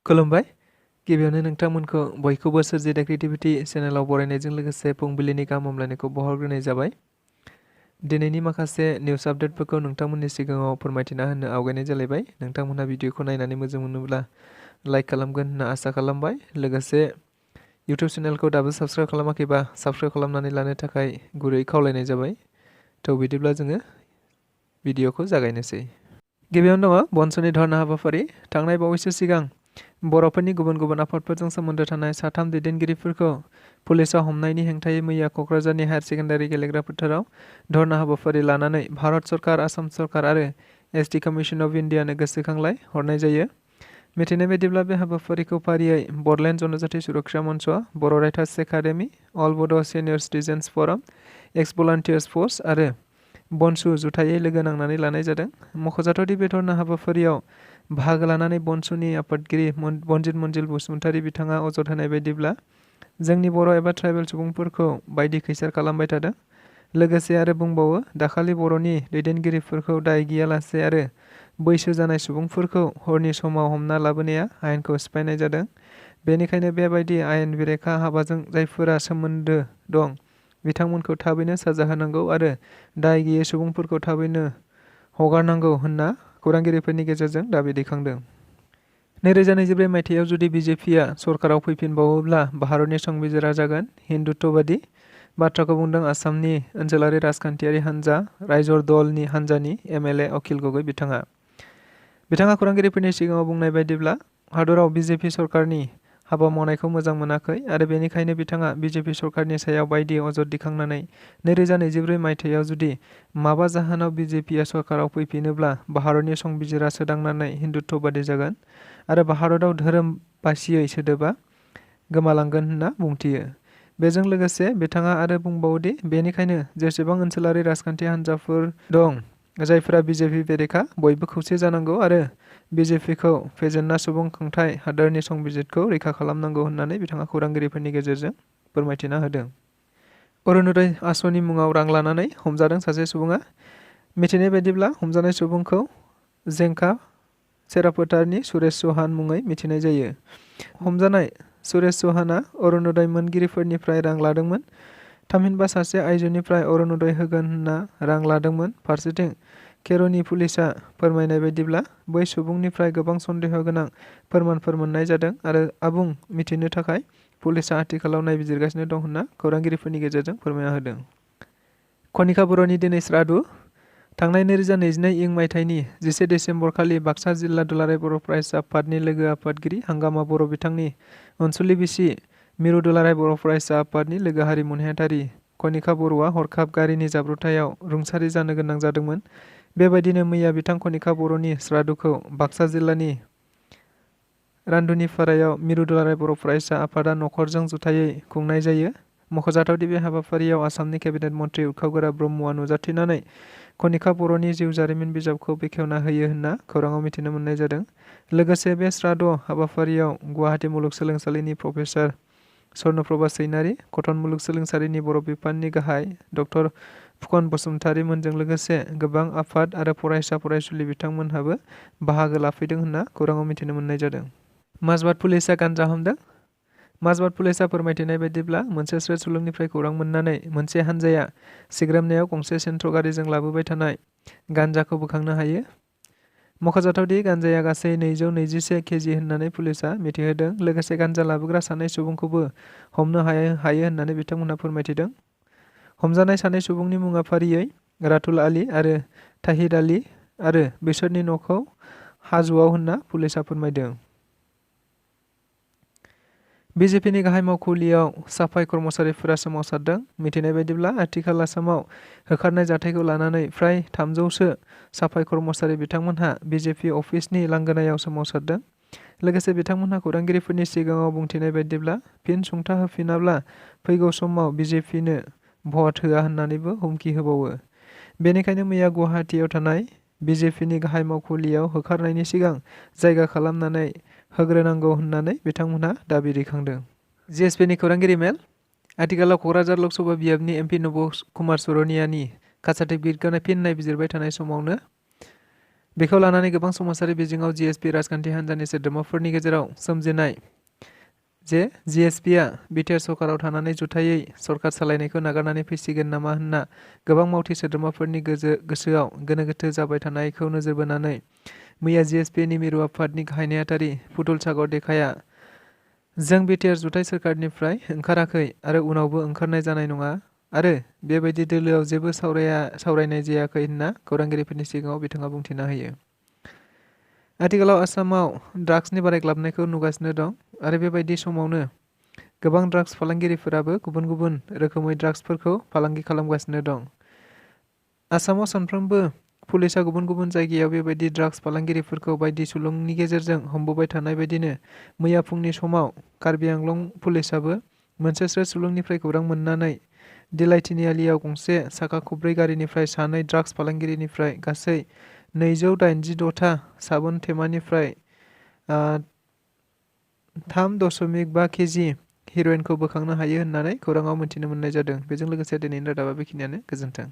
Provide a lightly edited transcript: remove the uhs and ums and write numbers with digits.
खुलुमबाय गिबियावनो नोंथांमोनखौ बयखौबो सोरजिदा क्रिएटिभिटी चेनेलाव बरायनायजों लोगोसे फुंबिलिनि गाहाम हामलायनायखौ बावहरग्रोनाय जाबाय। दिनैनि माखासे निउस आपडेटफोरखौ नोंथांमोननि सिगाङाव फोरमायथिना होनो आवगायनाय जालायबाय। नोंथांमोनहा भिडिअखौ नायनानै मोजां मोनोब्ला लाइक खालामगोन होनना आसा खालामबाय। लोगोसे इउटिउब चेनेलखौ दाबो साबस्क्राइब खालामाखैबा साबस्क्राइब खालामनानै लानो थाखाय गुरै खावलायनाय जाबाय। थ' बिदिब्ला जोङो भिडिअखौ जागायनोसै। गिबियावनो दङ BoNSUनि धर्ना हाबाफारि। थांनाय बावैसो सिगां बर'फोरनि गुबुन गुबुन आफादफोरजों सोमोन्दो थानाय साथाम दैदेनगिरिफोरखौ पुलिसआ हमनायनि हेंथायै मैया क'क्राझारनि हायार सेकेन्डारि गेलेग्रा फोथाराव धर्ना हाबाफारि लानानै भारत सरकार, आसाम सरकार आरो एसटि कमिसन अफ इन्डियानो गोसोखांलाय हरनाय जायो। मिथिनाय बायदिब्ला बे हाबाफारिखौ फारियै बड'लेण्ड जनजाति सुरक्षा मन्च, बर' राइटार्स एकाडेमि, अल बड' सिनियर सिटिजेन्स फराम, एक्स भलान्टियार्स फर्स आरो BoNSU जुथायै लोगो नांनानै लानाय जादों। मख'जाथावदि बे धर्ना हाबाफारियाव बाहागो लानानै BoNSUनि आफादगिरि बनजित मन्जिल बसुमतारी बिथाङा अजद होनाय बायदिब्ला जोंनि बर' एबा ट्राइबेल सुबुंफोरखौ बायदि खैसार खालामबाय थादों। लोगोसे आरो बुंबावो, दाखालि बर'नि दैदेनगिरिफोरखौ दाय गैयालासे आरो बैसो जानाय सुबुंफोरखौ हरनि समाव हमना लाबोनाया आयेनखौ सिफायनाय जादों। बेनिखायनो बेबायदि आयेन बेरेखा हाबाजों जायफोरा सोमोन्दो दं बिथांमोनखौ थाबैनो साजा होनांगौ आरो दाय गैयै सुबुंफोरखौ थाबैनो हगारनांगौ होनना खौरांगिरिफोरनि गेजेरजों दाबि दैखांदों। 2024 मायथाइयाव जुदि बिजेपिआ सरकाराव फैफिनबावोब्ला भारतनि संबिजिरा जागोन हिन्दुत्वबादी बाथ्राखौ बुंदों आसामनि ओनसोलारि राजखान्थियारि हान्जा रायजर दलनि हान्जानि एमएलए अखिल गगৈ बिथाङा खौरांगिरिफोरनि सिगाङाव बुंनाय बायदिब्ला हादराव बिजेपि सरकारनि हाबा मावनायखौ मोजां मोनाखै आरो बेनिखायनो बिथाङा बिजेपि सरकारनि सायाव बायदि अजद दिखांनानै 2024 मायथाइयाव जुदि माबा जाहोनाव बिजेपिआ सरकाराव फैफिनोब्ला भारतनि संबिजिरा सोदांनानै हिन्दुत्वबादी जागोन आरो भारतआव धोरोम बासियै सोदोबा गोमालांगोन होनना बुंथियो। बेजों लोगोसे बिथाङा आरो बुंबावोदि बेनिखायनो जेसेबां ओनसोलारि राजखान्थि हान्जाफोर दं जायफोरा बिजेपि बेरेखा बयबो खौसे जानांगौ आरो बिजेपिखौ फेजेनना सुबुं खुंथाय हादोरनि संबिजिरखौ रैखा खालामनांगौ होननानै बिथाङा खौरांगिरिफोरनि गेजेरजों फोरमायथिना होदों। अरुणोदय आसनि मुङाव रां लानानै हमजादों सासे सुबुङा। मिथिनाय बायदिब्ला हमजानाय सुबुंखौ जेंका सेराफोथारनि सुरेश चौहान मुङै मिथिनाय जायो। हमजानाय सुरेश चौहाना अरुणोदय मोनगिरिफोरनिफ्राय रां लादोंमोन। थामहिनबा सासे आइजोनिफ्राय अरुणोदय होगोन होनना रां लादोंमोन। फारसेथिं केर'नि पुलिसआ फोरमायनाय बायदिब्ला बै सुबुंनिफ्राय गोबां सन्देह गोनां फोरमानफोर मोननाय जादों आरो आबुं मिथिनो थाखाय पुलिसआ आथिखालाव नायबिजिरगासिनो दं होनना खौरांगिरिफोरनि गेजेरजों फोरमायना होदों। कनिका बर'नि दिनै श्राद्ध। थांनाय 2022 मायथाइनि 11 डिसेम्बर खालि बाक्सा जिल्ला दुलाराय बर' फरायसा आफादनि लोगो आफादगिरि हांगामा बर' बिथांनि अनसुलि बिसि मिरु दुलाराय बर' फरायसा आफादनि लोगो हारिमु नेहाथारि कनिका बर'आ हरखाब गारिनि जाब्रबथायाव रुंसारि जानो गोनां जादोंमोन। बेबायदिनो मैया बिथां कनिका बर'नि श्राद्धखौ बाक्सा जिल्लानि रान्दुनिपारायाव मिरु दुलाराय बर' फरायसा आफादा नखरजों जुथायै खुंनाय जायो। मख'जाथावदि बे हाबाफारियाव आसामनि केबिनेट मन्थ्रि उर्खाव ब्रह्मआ नुजाथिनानै कनिका बर'नि जिउ जारिमिन बिजाबखौ बेखेवना होयो होनना खौराङाव मिथिनो मोननाय जादों। लोगोसे बे श्राद्ध हाबाफारियाव गुवाहाटी मुलुगसोलोंसालिनि प्रफेसार स्वर्नप्रभा सैनारि, कटन मुलुगसोलोंसालिनि बर' बिफाननि गाहाय डक्टर फुकन बसुमतारी मोनजों लोगोसे गोबां आफाद आरो फरायसा फरायसुलि बिथांमोनहाबो बाहागो लाफैदों होनना खौराङाव मिथिनो मोननाय जादों। माजबाद पुलिसआ गान्जा हमदों। माजबाद पुलिसआ फोरमायथिनाय बायदिब्ला मोनसे स्रोत सुलुंनिफ्राय खौरां मोननानै मोनसे हान्जाया सिग्रामनायाव गंसे सेन्ट्र' गारिजों लाबोबाय थानाय गान्जाखौ बोखांनो हायो। मख'जाथावदि गान्जाया गासै 221 केजि होननानै पुलिसआ मिथिहोदों। लोगोसे गान्जा लाबोग्रा सानै सुबुंखौबो हमनो हायो होननानै बिथांमोनहा फोरमायथिदों। हमजानाय सानै सुबुंनि मुङा फारियै रातुल आली आरो ताहिद आली आरो बिसोरनि न'खौ हाजोआव होनना पुलिसआ फोरमायदों। बिजेपिनि गाहाय मावखुलियाव साफाई कर्मचारिफोरा सोमावसारदों। मिथिनाय बायदिब्ला आथिखाल आसामाव होखारनाय जाथायखौ लानानै फ्राय 300सो साफाई कर्मचारि बिथांमोनहा बिजेपि अफिसनि लांगोनायाव सोमावसारदों। लोगोसे बिथांमोनहा खौरांगिरिफोरनि सिगाङाव बुंथिनाय बायदिब्ला फिन सुंथा होफिनाब्ला फैगौ समाव बिजेपिनो भट होआ होननानैबो हुमखि होबावो। बेनिखायनो मैया गुवाहाटीयाव थानाय बिजेपिनि गाहाय मावखुलियाव होखारनायनि सिगां जायगा खालामनानै होग्रोनांगौ होननानै बिथांमोनहा दाबि दैखांदों। जिएसपिनि खौरांगिरि मेल। आथिखालाव क'क्राझार लकसभा बियाबनि एमपि नब कुमार सरनियानि कास्ट सार्टिफिकेटखौ फिन नायबिजिरबाय थानाय समावनो बेखौ लानानै गोबां समाजारि बिजोङाव जिएसपि राजखान्थि हान्जानि सोद्रोमाफोरनि गेजेराव सोमजिनाय जे जिएसपिआ बिटिआर सरकाराव थानानै जुथायै सरकार सालायनायखौ नागारनानै फैसिगोन नामा होनना गोबां मावथि सोद्रोमाफोरनि गोसोआव गोनो गोथो जाबाय थानायखौ नोजोर बोनानै मैया जिएसपिनि मिरु आफादनि गाहाय नेहाथारि फुतुल सागर देकाया जों बिटिआर जुथाइ सोरखारनिफ्राय ओंखाराखै आरो उनावबो ओंखारनाय जानाय नङा आरो बेबायदि दोलोआव जेबो सावरायनाय जायाखै होनना खौरांगिरिफोरनि सिगाङाव बिथाङा बुंथिना होयो। आथिखालाव आसामाव ड्राग्सनि बारायग्लाबनायखौ नुगासिनो दं आरो बेबायदि समावनो गोबां ड्राग्स फालांगिरिफोराबो गुबुन गुबुन रोखोमै ड्राग्सफोरखौ फालांगि खालामगासिनो दं। आसामाव सानफ्रोमबो पुलिसा गुबुन गुबुन जायगायाव बेबायदि ड्राग्स फालांगिरिफोरखौ बायदि सुलुंनि गेजेरजों हमबोबाय थानाय बायदिनो मैया फुंनि समाव कार्बि आंलं पुलिसाबो मोनसे स्रो सुलुंनिफ्राय खौरां मोननानै दिलाइथिनि आलियाव गंसे साखा खबब्रै गारिनिफ्राय सानै ड्राग्स फालांगिरिनिफ्राय गासै 286था साबोन थेमानिफ्राय 3.5 केजि हेर'इनखौ बोखांनो हायो होननानै खौराङाव मिथिनो मोननाय जादों। बेजों लोगोसे दिनैनि रादाबा बेखिनियानो। गोजोन्थों।